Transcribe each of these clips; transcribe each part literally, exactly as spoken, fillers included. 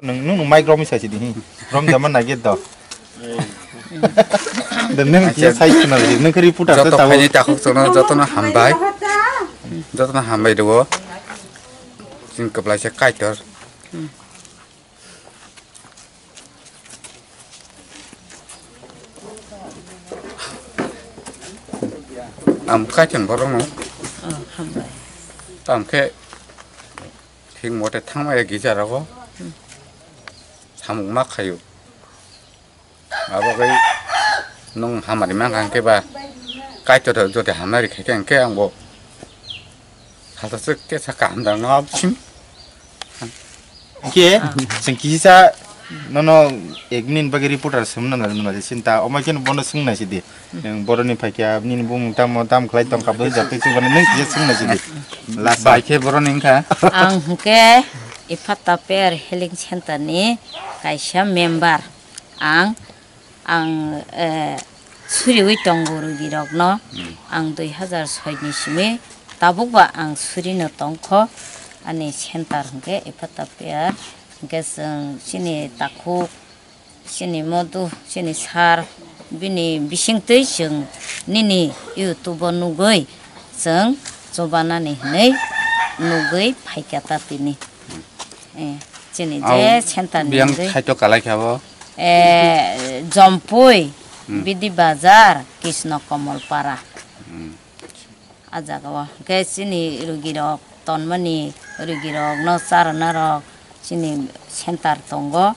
Nung, nung, nung mic romwi sai sidi, hi. Rom jaman na get do. Dan nung kisa sai khna di, nung khe reporter Joto ta tabo. Phaini takhuk chwngno jotono hambai. Jotono hambai rwo. Chwng kwplaisa Kaitor. Ang Kaitor borokno. Oh, hambai. Tamo khe thik mote thangmaya gija rogo. Samung ma khayo. Abo kai nung hamari mangkha hwnkhe ba Kaitor jodi hamari khaikhe hwnkhe ang bo salsa swk khe sa kaham da no absim. Hwnkhe chwng kisa nono ek minute bagwi reporter swmna nang nang sinta omo khe bono swngna sidi. Nung boroni phaikya nini bumung tamo tam khlai tong kabo jatwi swbana nung kisa swngna sidi. Last bai khe boroni wngkha. Ang hwnkhe Ephata Prayer Healing Center ni kaisa member. Ang, ang, eh, suriwi tongo rugirokno. Hmm. Ang dui hazar soi ni simi tabukba ang surino tongkho. Ani center hwnkhe Ephata Prayer, hwnkhe chwng chini takhuk, chini modu, chini sir, bini bisingtwi chwng nini YouTube o nugwi chwng chubanani hwnwi nugwi phaikha ta tini. Eh, chini je center ni biyang hwnwi. Khaito kalai kha bo. Eh, Jompui, hmm. Bidi Bazar, Krishna Kamal Para. Hmm. A jaga o. Hwnkhe chini rugirok tonmani, rugirokno charwna rok chini center tongo,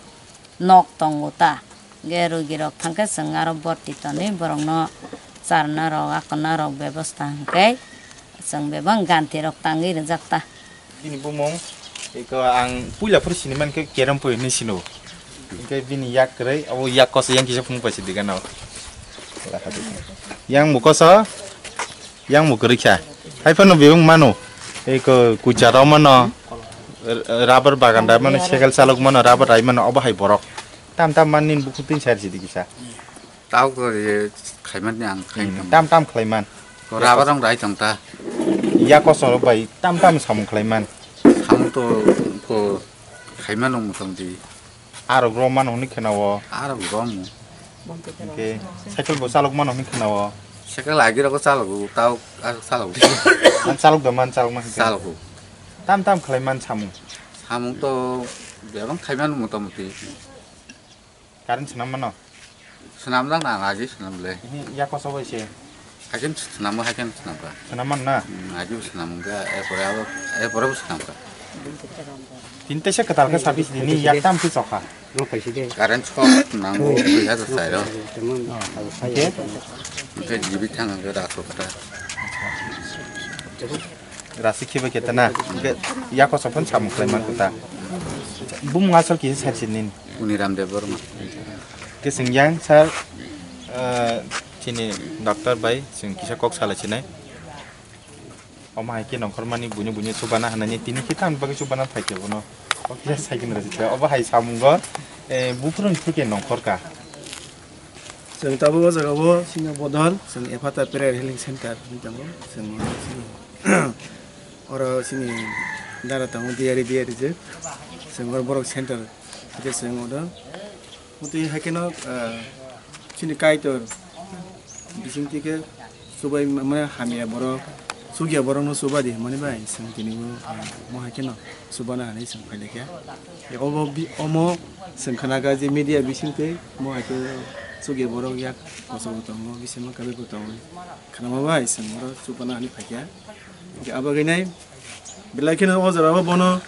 nok tongo ta. Hwnkhe rugirok thangkhe chwng aro borti tonwi borokno charwna rok, akonna rok bebosta hwnkhe chwng bebak ganti rok tangwi rijak ta. Bini bumung, eko ang puila phuru sini mankhe Kerempui hinwi sino. Hwnkhe bini yak kwrwi, abo yak koso yang kisa phunuk paisa digano. Yang bo koso, yang bo kwrwi kha. Haiphano bebak mano, eko kucha rw mano, r-, rubber bagan da mano, cycle chalok mano, rubber rai mano, obo hai borok. Tam tam man nini bukhuk tin sar sidi kisa. Tabuk to ye khaimani ang khain Hmm, tong. Tam tam khlaiman. Ko rubber rong rai tong ta. Ya koso rok bai tam tam samung khlaiman. Samung to ko khaimano motong di. Arok rom mano hwnwi khwnao. Arok rom. Hwnkhe cycle bo chalok mano hwnwi khwnao. Cycle agi rok chalogo, tau arok chalogo. Man chalok do man chalok ma hwnkhe. Chalogo. Tam tam khlaiman samung. Samung to bebak khaimano motamoti. Current swnam mano? Swnamjak na, ang agi swnam le. Ehe, ya koso bai se. Haikhe swnamo, haikhe swnamkha. Swnam man na? Hmm, agi bo swnam wngkha, erpore abo, erpore bo swnamkha. Tini teisa kwtal khe sapi sini yak tam khe chokha. Current sok nango, dui hazar sai rw. Hwnkhe? Hwnkhe G B thang hwnkhe rak rw kha. Rasi khiba khe tana, hwnkhe ya koso phone samung khlai man kota. Bumung asol kisa sar sini. Uniram Debbarma. Khe chwng yang sir, eh, chini doctor bai chwng kisa kok salai sinai. Omo hai khe nongkhormani buino buino chubana hanani tini khe tamni bagwi chubana phaikhe bono. O kisa saikhe nw rw obo hai samungo, eh, buphuruni theke nongkhorka. Chwng tabuk o jaga o sini bodol, chwng Ephata Prayer Healing Center hinwi tongo. Chwng sini oro sini dara tongo diyari diyari je. Chwng oro borok center. Hwnkhe chwng odo. Motwi hai kheno, ah, chini Kaitor bisingtwi khe chubai ma-, mane hamya borok, chukya borokno chuba di hwnmani bai chwng tini bo, ah, mo hai kheno chubana hinwi chwng phai laikha. Obo bi-, omo chwng khna kha je media bisingtwi mo hai khe chukya borok yak kochok bo tongo, bisingo kabai bo tongo. Khna ma bai chwng oro chubana hinwi phaikha. Hwnkhe abo bagwi nai belai kheno o jora o bono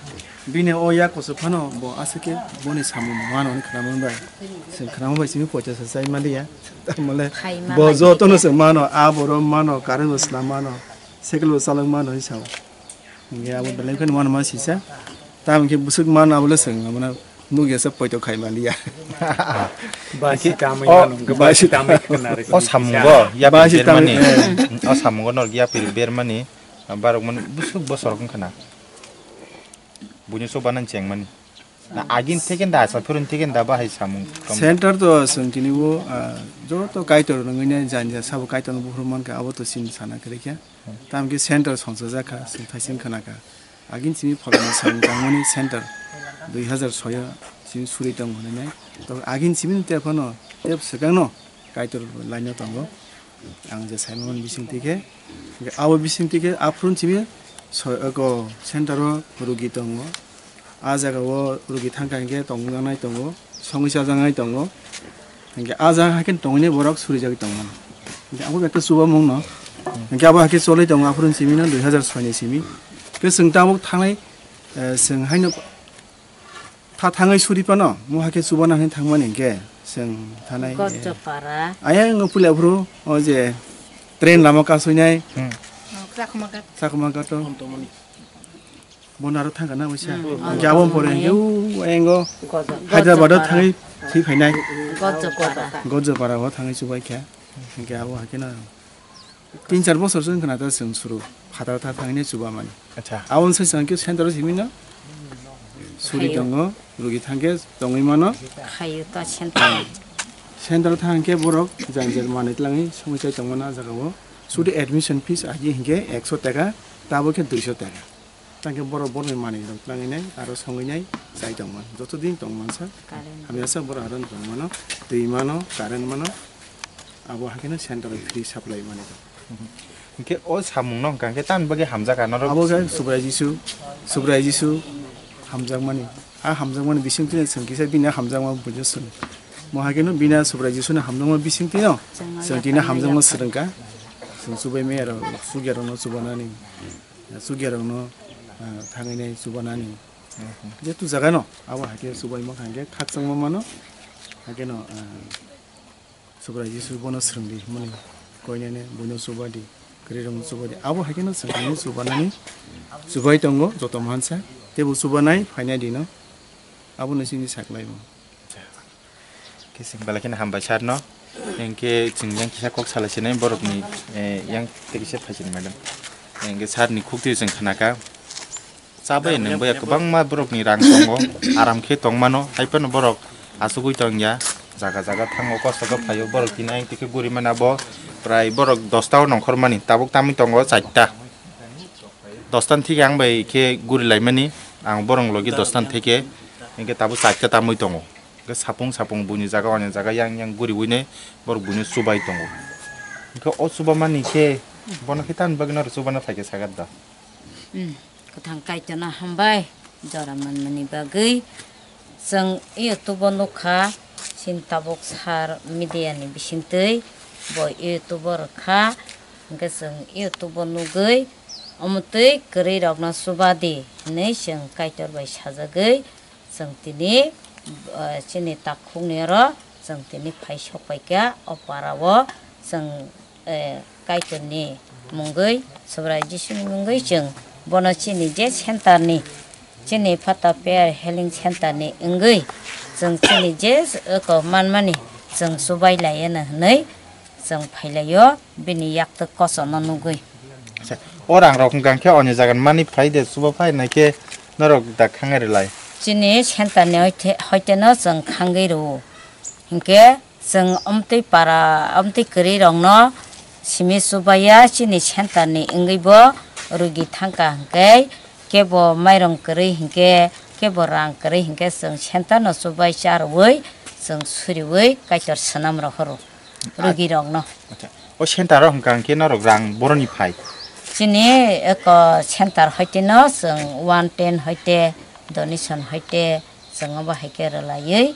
bini o yak koso phano bo aswk khe boni samung mano hwnwi khna man bai. Chwng khna man bai simi poisa sa chai man liya. Tamole khai man bo bai jotono se mano, a borok mano, current bo swnam mano, cycle bo chalok mano hwnwi sao. Hwnkhe abo belai kheno mano ma sisa. Tamo khe bwswk mano abole chwng abono nukya se poito khai man liya. Basi tamwi o mano, basi basi tamwi khna rw o sini samungo kisa. Yapri Basi tamwi, bermani, eh. O samungo norok yapri bermani, barok mani bwswk bosorok wngkha na. Buino chubana chengmani. Na agin thekenda, asa phurun thekenda bahai samung tong. Center to chwng tini bo, ah, joto Kaitor nangwi nai jani ja sabo Kaitor no buphuru mankha, abo to chini sana kwrwi khe. Tamo khe center songchajak kha, chwng thaiching khna kha. Agin simi pholma samung tangmani center dui hazar soi o Simi suri tongo hinwi nai. To agin simi tei phano tei swkangno Kaitor laino tongo. Ang je saimani bisingtwi khe, hwnkhe abo bisingtwi khe aphuru simi so-, eko center o rugi tongo. A jaga o rugi thangkha hinkhe tongjaknai tongo, songwi chajaknai tongo. Hinkhe a jaga haikhe tongwini borok surijagwi tongmani. Hinkhe abo ekta chubamungno. Hinkhe abo haikhe cholwi tongo aphuru simi no dui hazar soi ni simi. Khe chwng tabuk thangnai, eh, chwng haino Tha thangwi suri phano, mo hakhe chubana hinwi thangmani hinkhe chwng thanai, eh, Gojopara. Ayang puila phuru, o je train lama kasoinai. Hmm. Chakma ghat. Chakma ghat o. Bono aro thangkha na waisa. Hmm. Hinkhe abo pore hinkhe u ayango Gojo-, Hyderabad o Gojopara. Thangwi thwi phainai. Gojopara. Gojopara o thangwi chubai kha. Hinkhe abo hakhe no. Tin char bosor se wngkha na ta chwng suru phataro tha thangwi nai chubamani. Acha. Aboni sai chwng khe center o simi no suri Hayo. Tongo, rugi thangkhe tongwi mano. Hayo ta center. Center o thang khe borok jang jang manwi twlangwi songwi chai tongmano a jaga o. Sudi admission fees agi hinkhe ekso taka, tabo khe duiso taka. Tangkhe borok borokni manwi rok twlangwi nai aro songwi nai chai tongmani. Joto din tongmani sa. Current. Hamya sa borok aro tongmano, twi mano, current mano. Abo hakhe no center o free supply mani rok. Hinkhe o samung no hwnkha khe tamni bagwi hamjak ka norok? Abo khe Subrai Jisu, Subrai Jisu hamjakmani. A hamjakmani bisingtwi chwng kisa bini hamjakma bujo swrwng. Mo hakhe no bini Subrai Jisu ni hamjakma bisingtwi no chwng tini hamjakma swrwngkha. Chwng chubai maya rok, chukya rok no chubanani. Chukya rok no, ah, thangwi nai chubanani. Mhm. Jetu jaga no, abo hakhe chubai ma kha hinkhe khakchangma mano. Hakhe no, ah, Subrai Jisu bono swrwngdi hwnmani koinene buino chubadi, kwrwirokno chubadi. Abo hai kheno chwng tini chubanani chubai tongo joto mansa. Teibo chubanai phainai dino. Abono chini saklaio. Khe chwng belai kheno hambai sir no. Hinkhe chwng yang kisa kok salai sinai borokni, eh, yang tei kisa phai sini madam. Hinkhe sir ni khuk twi chwng khnakha. Chabai nwngbaya kwbangma borokni rang tongo, aram khe tongmano, hai phano borok achugwi tongya, jaga jaga thango, kosto khe phaio, borok tini ayang twi khe guri mani abo prai borok dosta o nongkhormani, tabuk tamwi tongo charta. Dosta ni thik ang bai khe guri laimani, ang borok logi dosta ni theke, hinkhe tabuk charta tamwi tongo. Hinkhe sapung sapung buini jaga, oni jaga yang yang guriwi nai borok buino chubai tongo. Hinkhe o chubamani khe bono khe tamni bagwi norok chubana phaikhe sagat da? Hmm. Kwthang Kaitorno hambai jora manmani bagwi. Chwng YouTube-o nukha, chini tabuk sir media ni bisingtwi bo YouTube-o rwkha, hinkhe chwng YouTube-o nugwi, "Omotwi kwrwi rokno chuba di," hinwi chwng Kaitor bai sajagwi, chwng tini, eh, chini takhukni oro chwng tini phai sok paikha, o para o chwng eh, Kaitorni mungwi, Subrai Jisuni mungwi chwng bono chini je center ni, chini Pata Prayer Healing Center ni wngwi chwng chini je eko manmani chwng chubai laiyano hwnwi chwng phailaio bini yaktwk kochorno nugwi. Acha, o rang rok hwnkha khe oni jaga ni mani phai de chuba phai nai khe norok da khangai rwlai? Chini center ni hoite, hoite no chwng khangwi rwo. Hinkhe Chwng omtwi para, omtwi kwrwi rokno simi chubaiya chini center ni wngwi bo rugi thangkha hinkhe kebo mairong kwrwi hinkhe kebo rang kwrwi hinkhe chwng center no chubai charwi chwng suriwi Kaitor swnam rohoro rugi rokno. Acha. O center o hwnkha hinkhe norok rang boroni phai? Chini eko center hoite no chwng one ten hoite donation hoite chwng obo hai khe rwlaiwi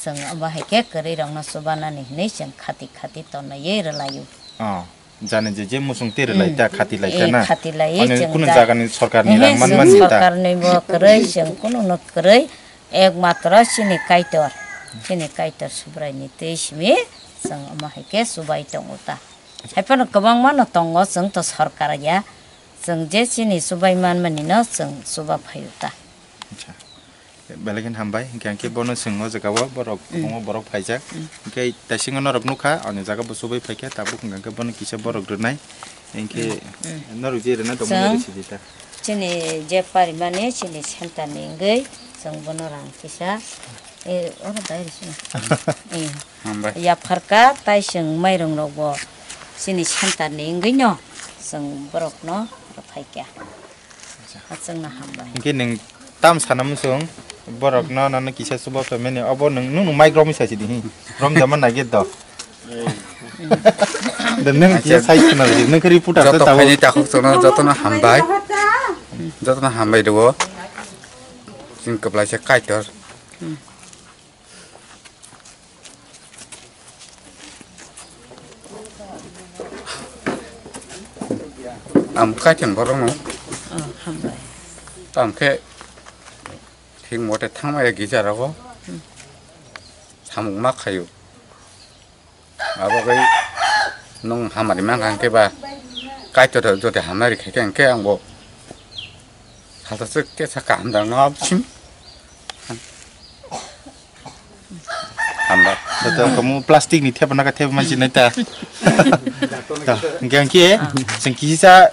Chwng abo hai khe kwrwi rokno chubanani hinwi chwng khati khati tonwi rwlaio. Oh, jani je je muchung twi rwlai ta, khati lai ta na? Khati lai. Ani kunu jagani sorkarni rang man mani ta? Sorkarni bo kwrwi, chwng kunu no kwrwi, ekmatro chini Kaitor, chini Kaitor Subraini twi simi chwng omo hai khe chubai tongo ta. Haiphano kwbangma no tongo, chwng to sorkar ya, chwng je chini chubai man mani no chwng chuba phaio ta. Acha. Belai khe hambai, hinkhe ang khe bono chwng o jaga o borok, kwbangma borok phaijak. Hinkhe taisingo norok nukha, ani jaga bo chubai phaikha, tabuk hinkhe bono kisa borok rwnai. Hinkhe norok je rwna tongmani rw sidi ta. Chini je parimani, chini center ni wngwi, chwng bono rang kisa. E, oro dai rw sino. E. Hambai. Yapharkha, tai chwng mairung rok bo chini center ni wngwi no, chwng borok no rw phaikha. Achang na hambai. Hinkhe nwng tam sana muchung, Borok no, no, no kisa subo to mene. Obo nung, nung, nung mic romwi sai sidi, hi. Rom jama nage do. De nung kisa sai khna di, nung khe reporter ta Joto tabo. Phaini takhuk chwngno jotono hambai. Jotono hambai rwo. Chwng kwplaisa Kaitor. Ang kaitor borokno. Oh, hambai. Tamo khe thik mote thangmaya gijarogo. Hmm. Samung ma khaio. Abo bai nwng hamari mankha hwnkhe ba Kaitor jodi hamari khaikhe hwnkhe angbo salsa swk khe sakha hamjakno absim. Hambai. Joto kamu plastic ni thep naka thep mansi nai ta. Ta, hwnkhe hwnkhe, chwng kisa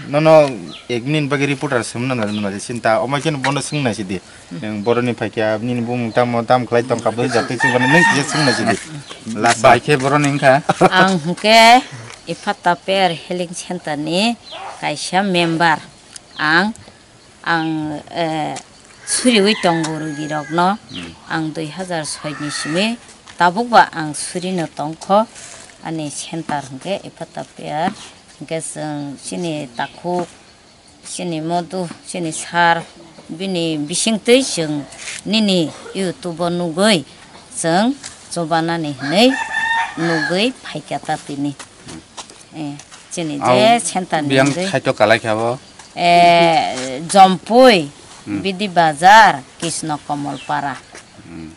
nono ek minute bagwi reporter swmna na na sinta, omai khe bono swngna sidi. Nwng boroni phaikya, nini bumung tamo, tam khlai tong kha, bwsajak tei chubani nwng kisa swngna sidi. Last bai khe boroni wngkha. Ang hwnkhe Ephata Prayer Healing Center ni kaisa member. Ang, ang, eh, suriwi tongo rugirokno. Hmm. Ang dui hazar soi ni simi tabukba ang surino tongkho. Ani center hwnkhe Ephata Prayer, hwnkhe chwng chini takhuk, chini modu, chini sir, bini bisingtwi chwng nini YouTube o nugwi chwng chubanani hwnwi nugwi phaikha ta tini. Eh, chini je center ni biyang hwnkhe thaito kalai kha bo. Eh, Jompui, hmm, Bidi Bazar, Krishna Komol Para. Hmm.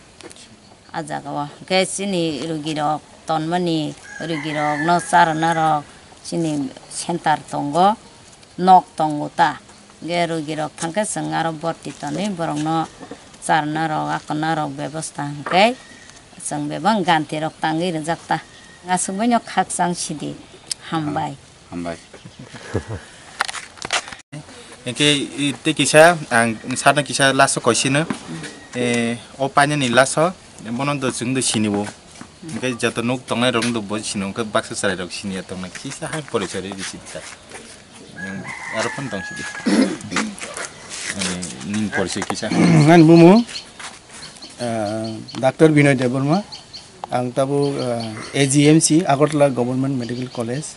A jaga o hwnkhe chini rugirok tonmani, rugirokno charwna rok chini center tongo, nok tongo ta. Hwnkhe rugirok thangkhe chwng aro borti tonwi borokno charwna rok, akonna rok bebosta hwnkhe chwng bebak ganti rok tangwi rwjak ta. Aswk baino khakchang sidi. Hambai. Hambai. Hwnkhe, i, tei kisa, ang sakno kisa last o koisino, eh, o painani last o, bono do chwng do sini bo. Hwnkhe joto nuk tongnai rok do bo sini, hwnkhe baksa chwrai rok sini ya tongnai, kisa hai porichai rwi sini ta. Ang aro phone tong sidi. Eh, nini porichai kisa. Ani bumu, ah, Doctor Binoy Debbarma. Ang tabuk, ah, A G M C, Agartala Government Medical College.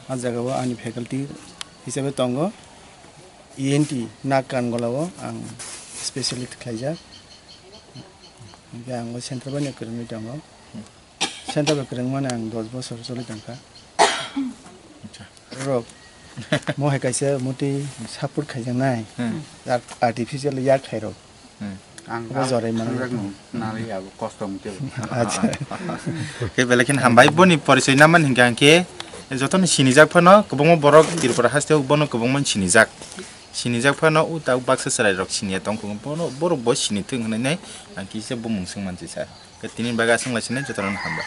A jaga o ani faculty hisabe tongo. E N T, nak kan gola o ang specialist khlaijak. Hingke ang o center bai no kwrwngwi tongo. Center bai kwrwngmani ang dos bosor choli tongkha. Acha. Rok, mo hai kaisa motwi support khaijaknai. Hmm. Ar-, artificial yak khairok. Hmm. Ang obo jorai mano. Ang nali abo kosto mungke. Acha. Khe belai khe hambai boni porichoi naman hingka hingke jotono sinijak phano kwbangma borok Tripura haste o bono kwbangma sinijak. Sinijak phano o ta baksa chwrai rok siniya tongkho bono borok bo sinithwng hinwi nai ang kisa bumung swngman sisa. Khe tini bagwi aswk lai sinai jotono hambai.